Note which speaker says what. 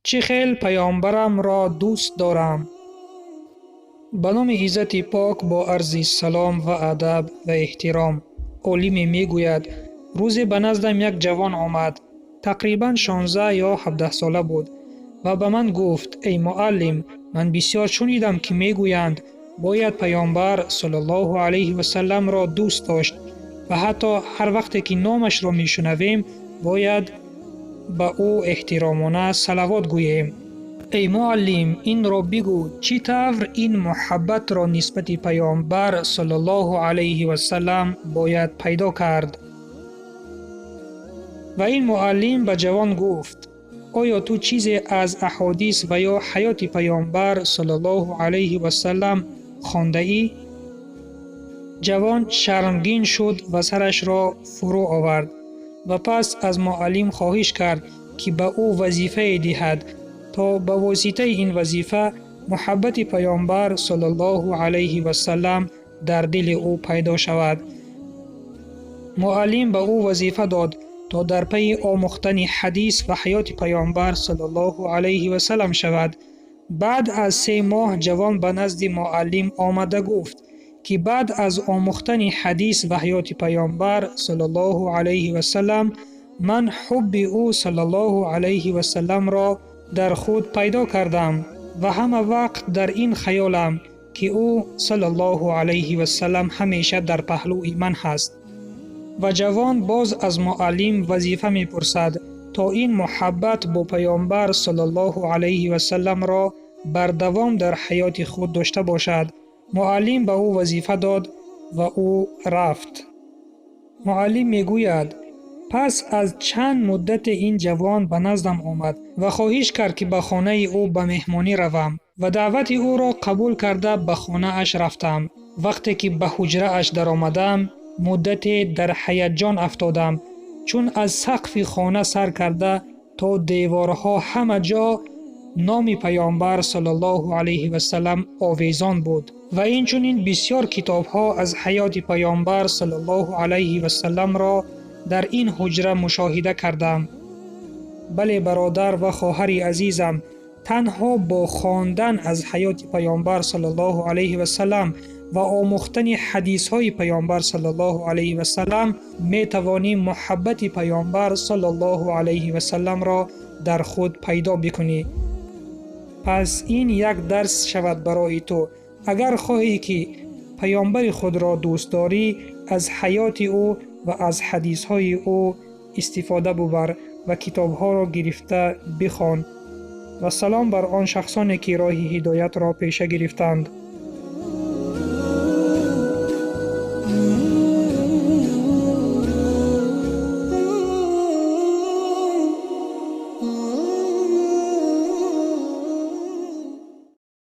Speaker 1: Чӣ хел паёмбарамро дӯст дорам. Ба номи иззати пок бо арзи салом ва адаб ва эҳтиром. Олиме мегӯяд: рӯзе ба наздам як ҷавон омад, тақрибан 16 ё 17 сола буд ва ба ман гуфт: «Эй муаллим, ман бисёр шунидам, ки мегӯянд, бояд паёмбар саллаллоҳу алайҳи васалламро дӯст дошт ва ҳатто ҳар вақте ки номашро мешунавем, бояд ба ӯ эҳтиромона салавот гӯем. Эй муаллим, инро бигӯ, чӣ тавр ин муҳаббатро нисбати паёмбар саллаллоҳу алайҳи васаллам бояд пайдо кард?» Ва ин муаллим ба ҷавон гуфт: «Оё ту чизе аз аҳодис ва ё ҳаёти паёмбар саллаллоҳу алайҳи васаллам хондаӣ?» Ҷавон шармгин шуд ва сарашро фурӯ овард ва пас аз муаллим хоҳиш кард, ки ба ӯ вазифае диҳад, то ба воситаи ин вазифа муҳаббати паёмбар саллаллоҳу алайҳи васаллам дар дили ӯ пайдо шавад. Муаллим ба ӯ вазифа дод, то дар пайи омӯхтани ҳадис ва ҳаёти паёмбар саллаллоҳу алайҳи васаллам шавад. Баъд аз 3 моҳ ҷавон ба назди муаллим омада гуфт, ки баъд аз омӯхтани ҳадис ва ҳаёти паёмбар саллаллоҳу алайҳи васаллам ман ҳубби ӯ саллаллоҳу алайҳи васалламро дар худ пайдо кардам ва ҳама вақт дар ин хаёлам, ки ӯ саллаллоҳу алайҳи васаллам ҳамеша дар паҳлӯи ман ҳаст. Ва ҷавон боз аз муаллим вазифа мепурсад, то ин муҳаббат бо паёмбар саллаллоҳу алайҳи васалламро бардавом дар ҳаёти худ дошта бошад. Муаллим ба ӯ вазифа дод ва ӯ рафт. Муаллим мегӯяд: пас аз чанд муддате ин ҷавон ба наздам омад ва хоҳиш кард, ки ба хонаи ӯ ба меҳмонӣ равам ва даъвати ӯро қабул карда, ба хонааш рафтам. Вақте ки ба ҳуҷрааш даромадам, муддате дар ҳаяҷон афтодам, чун аз сақфи хона сар карда то деворҳо ҳама ҷо номи паёмбар саллаллоҳу алайҳи васаллам овезон буд ва инчунин бисёр китобҳо аз ҳаёти паёмбар саллаллоҳу алайҳи васалламро дар ин ҳуҷра мушоҳида кардам. Бале, бародар ва хоҳари азизам, танҳо бо хондан аз ҳаёти паёмбар саллаллоҳу алайҳи васаллам ва омӯхтани ҳадисҳои паёмбар саллаллоҳу алайҳи васаллам метавонӣ муҳаббати паёмбар саллаллоҳу алайҳи васалламро дар худ пайдо бикунӣ. Пас ин як дарс шавад барои ту: агар хоҳӣ, ки паёмбари худро дӯст дорӣ, аз ҳаёти ӯ ва аз ҳадисҳои ӯ истифода бубар ва китобҳоро гирифта бихон. Ва салом бар он шахсоне, ки роҳи ҳидоятро пеша гирифтанд.